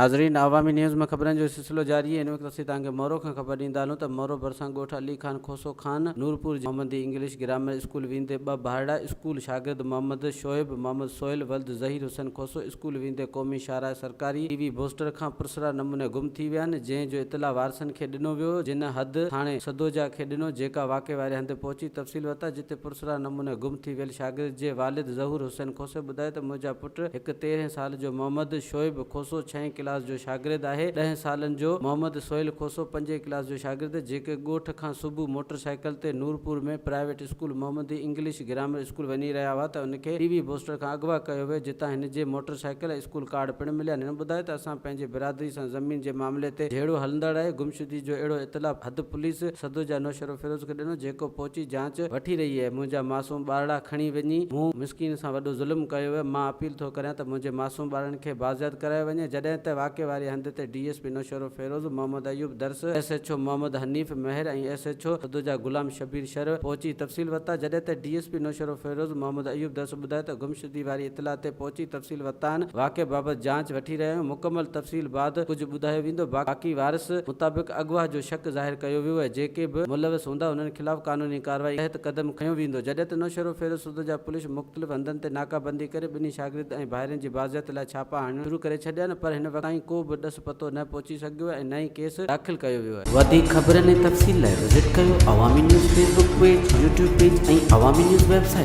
ناظرين عوامي نيوز ۾ خبرن جو سلسلو جاري آهي هن وقت اسين توهان کي مورو کان خبر ڏيندا هلون ته مورو ڀرسان ڳوٺ علي خان کوسو خان نورپور جي محمدي انگلش گرامر اسڪول ويندي ٻه ڀائڙا اسڪول شاگرد محمد شعيب محمد سهيل ولد ظهير حسين کوسو اسڪول ويندي قومي شاهراهه سرڪاري ٽي وي بوسٽر کان پرسرار نموني گم ٿي ويا آهن جنهن جو اطلاع وارثن کي ڏنو ويو جن حد ٿاڻي سدوجا کي ڏنو جيڪا واقعي واري هنڌ پهچي تفصيل ورتا جتي پرسرار نموني گم ٿي ويل شاگرد جي والد ظهور حسين کوسي ٻڌايو ته منهنجا پٽ هڪ تيرهين سال جو محمد شعيب کوسو ڇهين ڪلاس جو شاگرد آهي، ڏهين سالن جو محمد سهيل کوسو پنجين ڪلاس جو شاگرد جيڪي ڳوٺ کان صبح موٽر سائيڪل تي Noorpur ۾ private school Muhammadi English grammar school وڃي رهيا هئا ته ان کي ٽي وي بوسٽر کان اغوا ڪيو ويو جتان هن جي موٽر سائيڪل ۽ اسڪول ڪارڊ پڻ مليا هن ٻڌايو ته اسان پنهنجي برادري سان زمين جي معاملي تي جهيڙو هلندڙ آهي گمشدي جو اهڙو اطلاع حد پوليس سدوجا نوشهروفيروز کي ڏنو جيڪو پهچي جاچ وٺي رهي آهي منهنجا معصوم ٻارڙا کڻي وڃي مون مسڪين سان وڏو ظلم ڪيو ويو، مان اپيل ٿو ڪريان ته منهنجي معصوم ٻارڙن کي بازياب ڪرايو وڃي، جڏهن ته واقعي واري هنڌ تي D S P Naushahro Feroze Muhammad Ayub Dars, S H O Muhammad Hanif Mehar ۽ S H O Sadoja Ghulam Shabbir Shar پهچي تفصيل ورتا، جڏهن ته D S P Naushahro Feroze Muhammad Ayub Dars ٻڌايو ته گمشدگي واري اطلاع تي پهچي تفصيل ورتا آهن، واقعي بابت جاچ وٺي رهيا آهيون، مڪمل تفصيل بعد ڪجهه ٻڌايو ويندو، باقي وارث مطابق اغوا جو شڪ ظاهر ڪيو ويو آهي، جيڪي به ملوث هوندا انهن خلاف قانوني ڪارروائي تحت قدم کنيو ويندو، جڏهن ته نوشهروفيروز سدوجا پوليس مختلف هنڌن تي ناڪابندي ڪري ٻنهي شاگرد ۽ ڀائرن جي بازيات لاء ڇاپا هڻڻ شروع ڪري ڇڏيا آهن پر هن وقت تائين ڪو به ڏس پتو نه پهچي سگهيو آهي ۽ نه ئي ڪيس داخل ڪيو ويو آهي. وڌيڪ خبرن ۽ تفصيل لاء وزٽ ڪيو Awami news Facebook page, YouTube page ۽ Awami news website.